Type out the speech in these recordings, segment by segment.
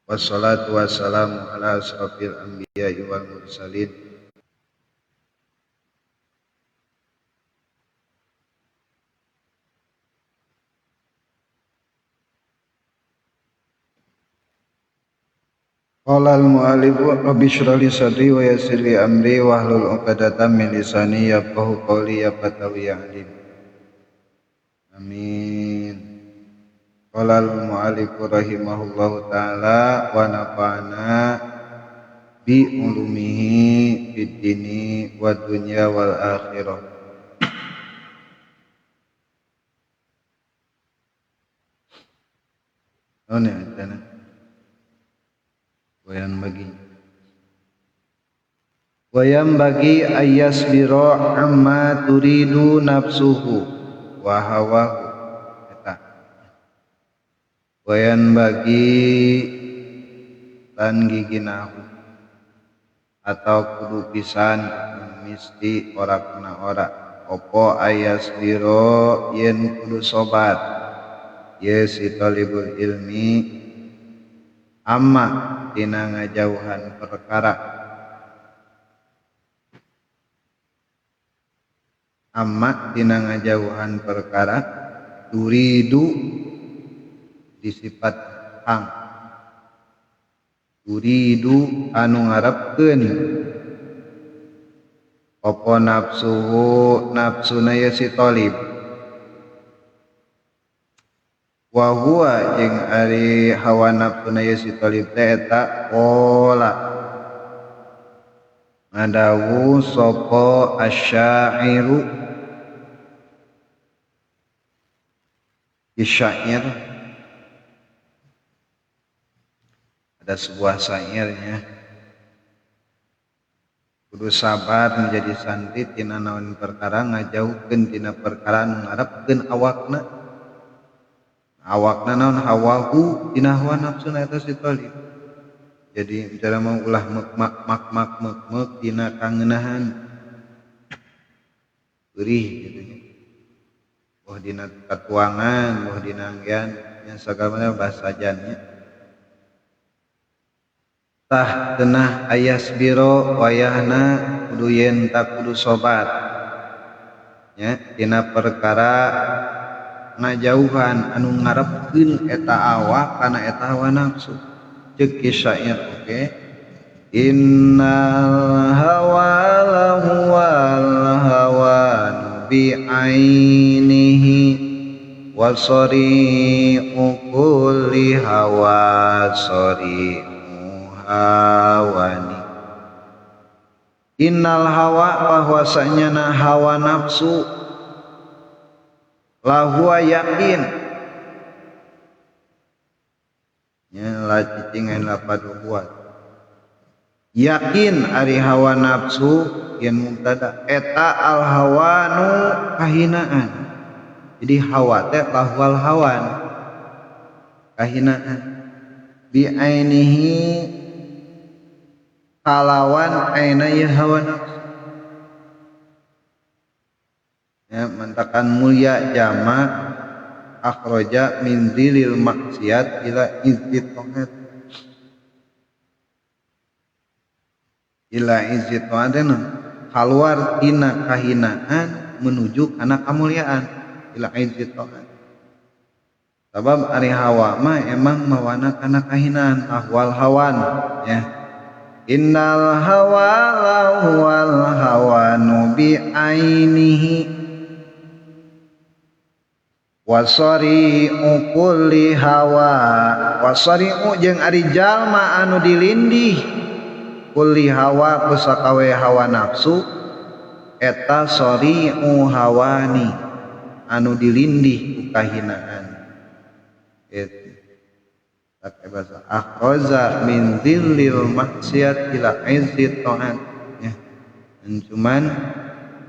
Wassalatu wassalamu ala asrafil anbiya'i wal mursalin. Qala al-mu'allif rabbi shrah li sadri wa yassir li amri wahlul 'uqdatam min lisani yafqahu qawli ya fatawi ya alim. Amin. Qala al-mu'allif rahimahullahu taala wa nafa'ana bi ulumihi fid dini wad dunya wal akhirah. Oh, nih, ada. Wayan bagi. Wayam bagi ayasbira amma turidu nafsuhu wa hawahu. Eta. Wayan bagi lan giginahu atau kudu pisan misti ora kena ora opo ayasbira yen kudu sobat ye si talibul ilmi amma tina ngajauhan perkara amma tina ngajauhan perkara turidu disifat hang turidu anu ngarepkeun apa nafsuhu nafsuna ye si talib wa huwa jeung ari hawa nafsuna ye si talib teh eta qala ngadawu sapa asyairu syair ada sebuah syairnya kudu sabar menjadi santri tina naon perkara ngajauhkeun tina perkara nu ngarepkeun awakna awakna naon hawahu tina hawa nafsuna eta si talib. Jadi cara mau ulah mek mak mak mak mek mek tina kangenahan perih gitu nya. Wah dina katuangan, wah dina anggean nya sagala bahasajannya. Tah tenah ayasbiro wayahna kudu yen tak kudu sobat nya tina perkara ngajauhan anu ngarepkeun eta awak kana eta hawa nafsu. Ceuk syair oke. Innal hawa lahuwal hawanu bi ainihi wa sari'u kulli hawa sari'u hawani. Innal hawa bahwasanya na hawa nafsu lahuwa yakin nya la cicing lapad huwa yakin ari hawa nafsu yen mubtada eta al hawanu kahinaan. Jadi hawa teh lahuwal hawan kahinaan bi ainihi kalawan aina ya hawa nafsu ya mentakan mulia jama akhraja min dzilil maksiat ila izzi ta'at ila izzi ta'at keluar tina kahinaan menuju kana kamuliaan ila izzi ta'at. Sabab ari hawa mah emang mawana kana kahinaan ahwal hawan ya. Innal hawa lahuwal hawanu bi ainihi wasari'u kulli hawa wasari'u jeung ari jalma anu dilindih kulli hawa ku sakawe hawa nafsu eta sari'u hawani anu dilindih ku kahinaan. Itu pakai bahasa akhraza min dzillil maksiat ila izzi ta'at ya. Dan cuman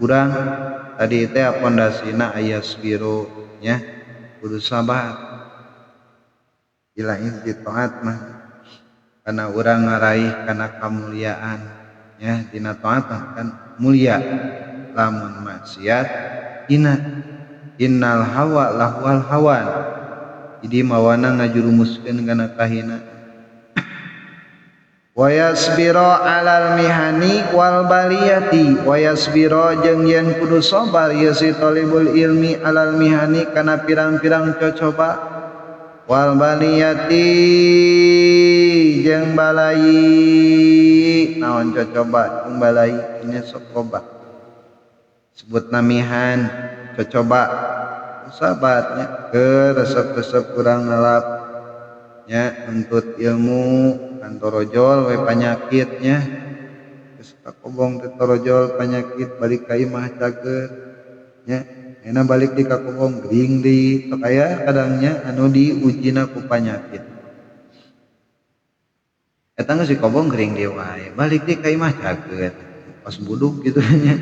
kurang tadi teh pondasina ayasbiru ya kudu sabar ila izzi ta'at mah karena urang ngaraih kana kamuliaan ya dina ta'at kan mulia lamun maksiat hina innal hawa lahwal hawan. Jadi mawana ngajurumuskeun kana kahina. Wa yasbira alal mihani wal baliyati wa yasbira jeung yen kudu sabar ieu si talibul ilmi alal mihani kana pirang-pirang cocoba wal baliyati jeung balai naon cocoba jeung balai nya sok loba sebutna mihan cocoba sabarnya ke resep-resep kurang ngelap nya nuntut ilmu torojol we panyakitnya geus kakobong teh torojol panyakit balik ka imah cager nya ayeuna balik di kakobong gering deui sok aya kadangnya anu diujina ku panyakit eta geus dikobong gering deui wae balik di ka imah cager pas budug kitu nya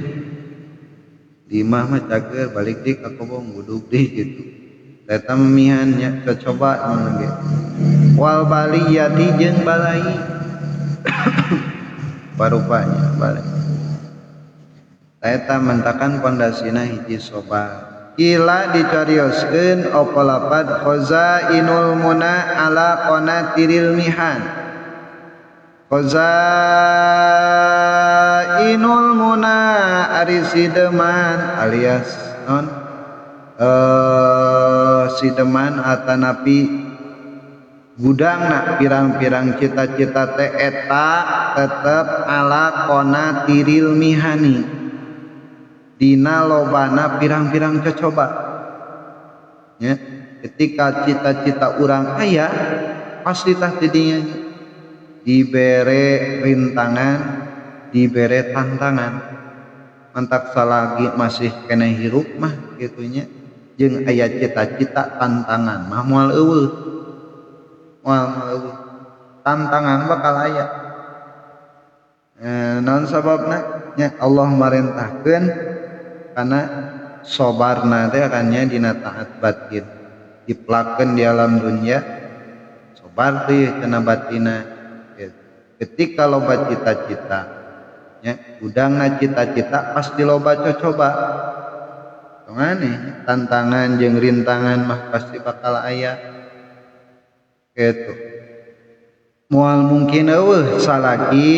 di imah mah cager balik di kakobong budug deui kitu eta memihan nya cocoba mun ge wal baliyati jeung balai parupanya balai eta mentakan pondasina hiji sobar kila dicarioskeun apa lapad khazainul muna ala qanatiril mihan khazainul muna ari sideman alias non sideman atanapi gudangna pirang-pirang cita-cita teh eta tetep ala qanatiril mihani dina lobana pirang-pirang cocoba nya ketika cita-cita urang aya pasti tah tidinya dibere rintangan dibere tantangan mantak salagi masih keneh hirup mah kitunya jeung aya cita-cita tantangan mah moal eueuh moal eueuh tantangan bakal aya naon sababna nya Allah marentahkeun kana sabarna teh kannya dina taat batin diplakeun di alam dunya sabar teh kana batina ketika loba cita-cita nya gudangna cita-cita pasti loba cocoba tong aneh tantangan jeung rintangan mah pasti bakal aya gitu moal mungkin eueuh salagi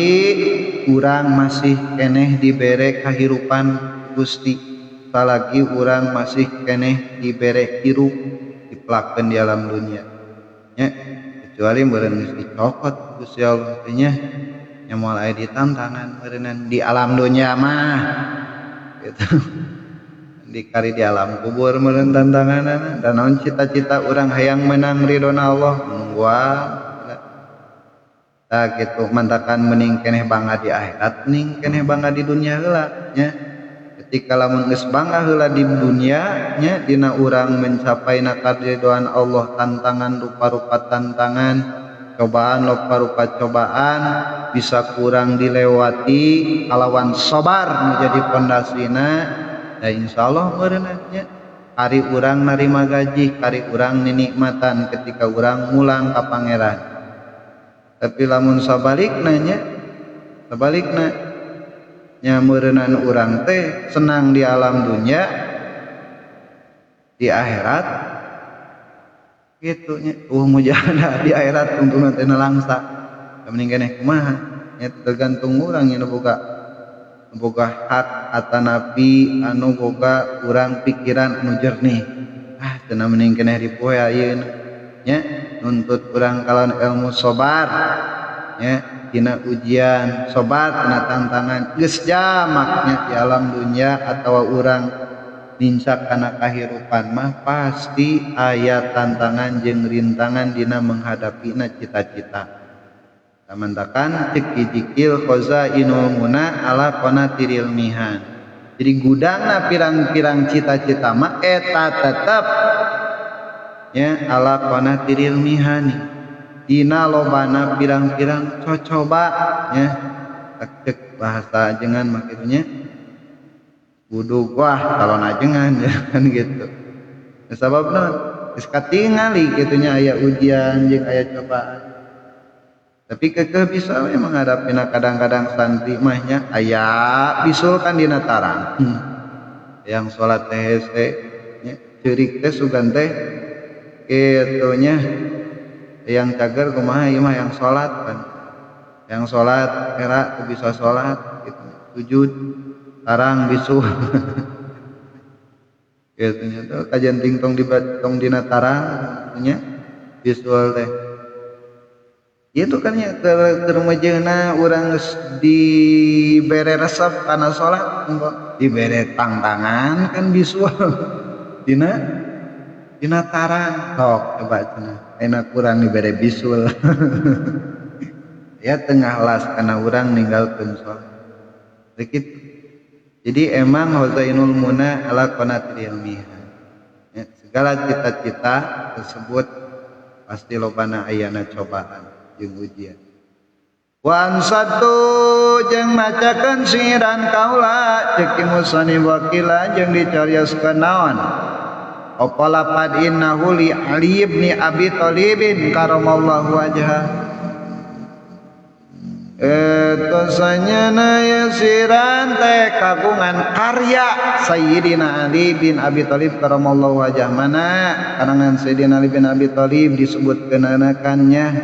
urang masih keneh dibere kahirupan Gusti salagi urang masih keneh dibere hirup diplakeun di alam dunia nya kecuali meureun geus dicokot Gusti Allah teh nya nya moal aya ditantangan meureunnan di alam dunia mah gitu dikari di alam kubur meureun tantanganana dan naon cita-cita urang hayang menang ridona Allah nungguan tah kitu mantakan mending keneh bangga di akhirat mending keneh bangga di dunia heula nya ketika lamun geus bangga heula di dunia nya dina urang mencapai karidhoan Allah tantangan rupa-rupa tantangan cobaan rupa-rupa cobaan bisa kurang dilewati kalawan sabar menjadi pondasina da insyaallah meureunna nya kari urang narima gaji kari urang ninikmatan ketika urang mulang ka pangeran tapi lamun sabalikna nya sabalikna nya meureunan urang teh senang di alam dunia di akhirat kitu nya mujahadah di akhirat untungna teh nalangsa mending keneh kumaha nya tergantung urang nya boga hak atanapi anu boga urang pikiran anu jernih ah cenah mending keneh dipoe ayeuna nya nuntut urang kalawan ilmu sabar nya dina ujian sabar dina tantangan geus jamaknya di alam dunia atawa urang nincak kana kahirupan mah pasti aya tantangan jeung rintangan dina menghadapina cita-cita tamantakan cek dijikil khazainul muna ala qanatiril mihan jadi gudangna pirang-pirang cita-cita mah eta tetep nya ala qanatiril mihani dina lobana pirang-pirang cocoba nya cek bahasa ajengan mah kitu nya budug wah calon ajengan ya kan gitu sababna geus katingali kitu nya aya ujian jeung aya cobaan tapi kekeh bisa we menghadapina kadang-kadang santri mah nya aya bisul kan dina tarang yang salat teh hese nya ceurik teh sugan teh kitu nya yang cager kumaha ieu mah yang salat kan Yang salat era teu bisa salat gitu. Sujud tarang bisu. Gitu nya tuh kajenting tong di tong dina tarang nya visual teh. Itu kan nya keur meujeuhna urang geus dibere resep kana salat, dibere tangtangan kan visual dina dina tarang sok coba cenah enak kurang dibere bisul. Ya tengah las kana urang ninggalkeun salat. Begitu. Jadi emang khazainul muna ala qanatil ilmiha. Ya, segala cita-cita tersebut pasti lobana ayana cobaan jeung ujian. Wa ansatu jeung macakeun siran kaula cek musani wakila jeung dicarioskeun naon. Apa lapad innahu li Ali ibn Abi Thalibin karamallahu wajha. Etosanyana yasiran teh kagungan karya Sayyidina Ali bin Abi Thalib karamallahu wajah. Mana karangan Sayyidina Ali bin Abi Thalib disebutkeun nya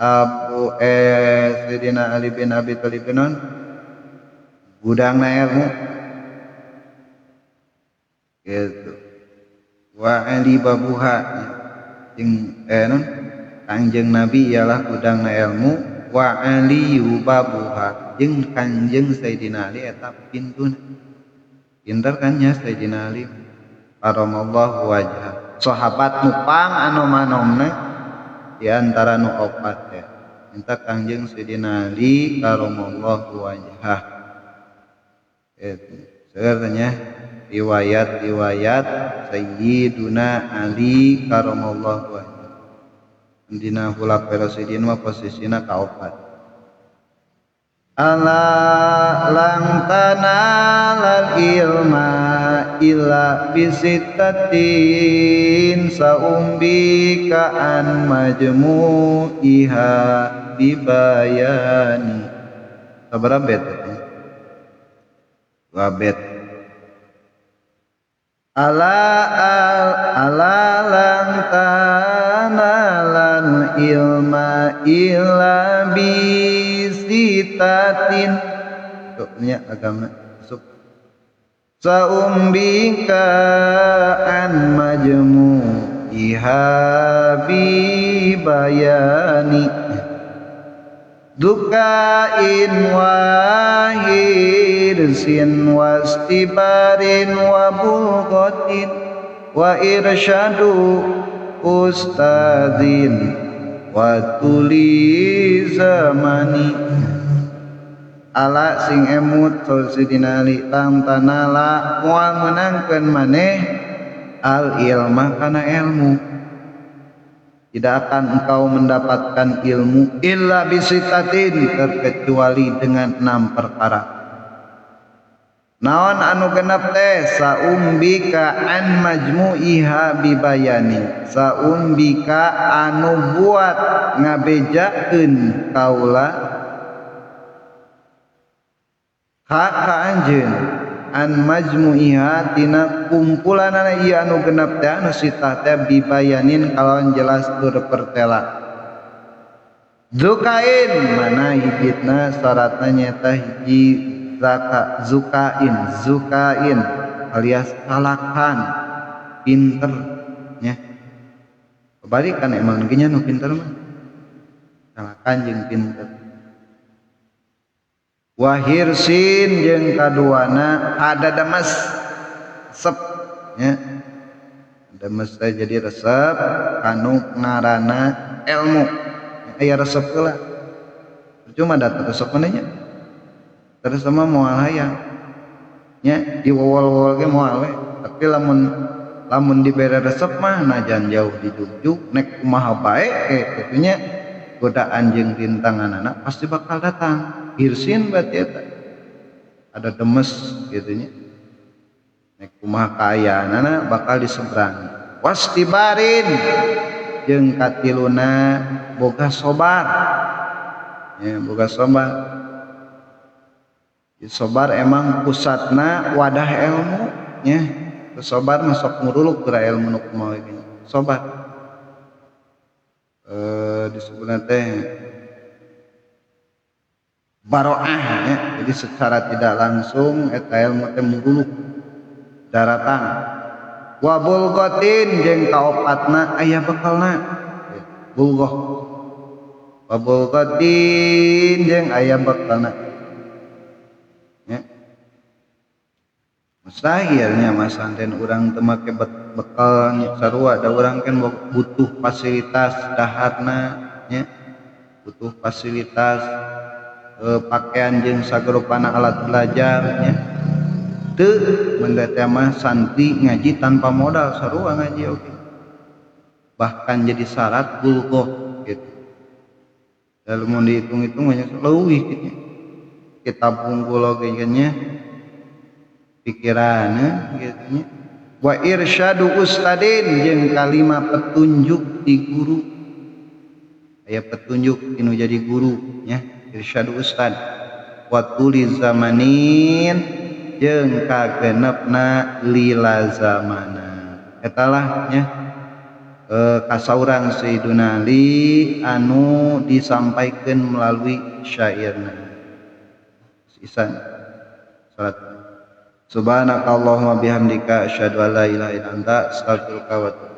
Abu Sayyidina Ali bin Abi Thalib non gudangna ilmu gitu. Wa Ali babuha jeung non Kangjeng Nabi ialah gudangna ilmu. Wa aliyu babuha jeung Kangjeng Sayyidina Ali eta pintuna. Pinter kan nya Sayyidina Ali karamallahu wajha. Sahabat nu pang anu manomna di antara nu opat ya. Minta Kangjeng Sayyidina Ali karamallahu wajha. Eta seueur nya riwayat-riwayat Sayyiduna Ali karamallahu wajha. Dina Khulafaur Rasyidin mah posisina kaopat. Ala lang tanalal ilma illa bisittatin saumbika an majmu'iha bibayani. Sabaraha bet? Dua bet. Ala ala lang tanalan ilma illa bisitatin. Tuknya agama masuk. Saumbika an majmu'iha bibayani. Dukain wahirsin wastibarin wa bulghatin wa irsyadu ustadzin wa tuli zamani. Ala sing emut Sayyidina Ali lang tanala moal meunangkeun maneh al ilma kana ilmu. Tidak akan engkau mendapatkan ilmu illa bisitatin, terkecuali dengan 6 perkara. Naon anu genep teh saumbika an majmu'iha bibayani. Saumbika anu buat ngabejakeun kaula ka ka anjeun an majmu'iha tina kumpulanana ieu anu genep teh anu sitah teh bibayanin kalawan jelas tur pertela. Zukain mana hijitna syaratna nyaeta hiji zaka zukain zukain alias talakan pinter nya. Kebalikan emang ge nya nu pinter mah talakan jeung pinter. Wahirsin jeung kaduana ada demes resep nya. Demes teh jadi resep kanu ngaranna ilmu. Aya resep heula. Percuma da resep mah nya. Terus sama moal hayang nya diwowol-wowol ge moal we. Tapi lamun dibere resep mah najan jauh dijugjug nek kumaha bae kitu nya godaan jeung rintanganana pasti bakal datang. Hirsin berarti eta ada demes gitu nya nek kumaha kaayaanana bakal diseberangi. Wastibarin jeung katiluna boga sobar nya, boga sobar. Sobar emang pusatna wadah ilmu nya. Sobar masuk nguruluk geura ilmu nu kumaha ge sobar disebutna teh Baroah nya. Jadi secara tidak langsung eta ilmu teh muruluk daratang. Wa bulghatin jeung kaopatna aya bekalna. Bulghah. Wa bulghatin jeung aya bekalna. Nya. Mustahilnya masantren urang teu make bekal nya sarua da urang kan butuh fasilitas daharna nya, butuh fasilitas pakaian jeung sagarupana alat belajar nya. Teu mun teh mah santri ngaji tanpa modal sarua ngaji oge. Bahkan jadi syarat bulghah gitu. Lalu mun dihitung-hitung banyak leuwih gitu. Kitab unggul oge nya. Pikiran gitu nya. Wa irsyadu ustadin jeung kalima petunjuk di guru. Aya petunjuk tinu jadi guru nya, irsyadu ustad. Wa tuli zamanin jeung kagenepna lila zamana. Eta lah nya kasauran Sayyiduna Ali anu disampaikan melalui syairna. Isan salat. Subhanakallahumma bihamdika asyhadu an la ilaha illa anta astaghfiruka wa atubu.